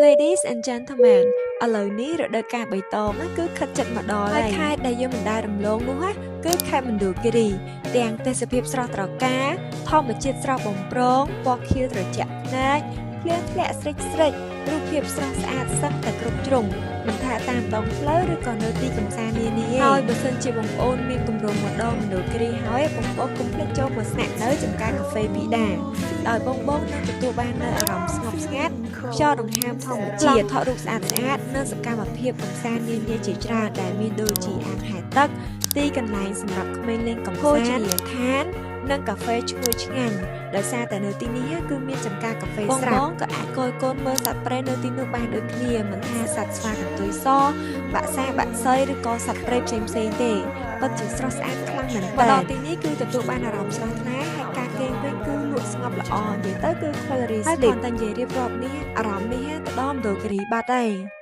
Ladies and gentlemen ឥឡូវនេះរដូវកាលបៃតងណាគឺខិតជិតមកដល់ហើយខេត្តដែលយើងមិនដែលរំលងនោះណាគឺខេត្តមណ្ឌលគិរីទាំងទេសភាពស្រស់ត្រកាលធម្មជាតិស្រស់បំព្រងពណ៌ខៀវត្រជាក់ភ្នែកភ្លៀងធ្លាក់ស្រិចស្រិចរូបភាពស្រស់ស្អាតសឹងតែគ្រប់ជ្រុងមិនថាតាមដងផ្លូវឬក៏នៅទីកំសាន្តនានាហើយបើសិនជាបងប្អូនមានគម្រោងមកដល់មណ្ឌលគិរីហើយបងប្អូនកុំភ្លេចចូលមកស្នាក់នៅចំការកាហ្វេពីដាដោយបងបងនឹងទទួលបាននូវអារម្មណ៍ស្ងប់ស្ងាត់ខ្យល់ដង្ហើមធម្មជាតិថតរូបស្អាតស្អាតនិងសកម្មភាពកម្សាន្តនានាជាច្រើនដែលមានដូចជាអាងហែលទឹកទីកន្លែងសម្រាប់ក្មេងលេងកម្សាន្តឋាននិងកាហ្វេឈ្ងុយឆ្ងាញ់ដោយសារតែនៅទីនេះគឺមានចំការកាហ្វេស្រាប់បងក៏អាចគយគន់មើលសត្វព្រៃនៅទីនោះបានដូចគ្នាមិនថាសត្វស្វាកន្ទុយសបក្សាបក្សីឬក៏សត្វព្រៃផ្សេងផ្សេងៗទេពិតជាស្រស់ស្អាតខ្លាំងមែនទែនមកដល់ទីនេះគឺទទួលបានអារម្មណ៍ស្រស់ថ្លាហើយការគេងវិញគឺលក់ស្ងប់ល្អនិយាយទៅគឺ quality ហើយគ្រាន់តែនិយាយរៀបរាប់នេះអារម្មណ៍នេះទៅដល់មណ្ឌលគិរីបាត់ហើយ។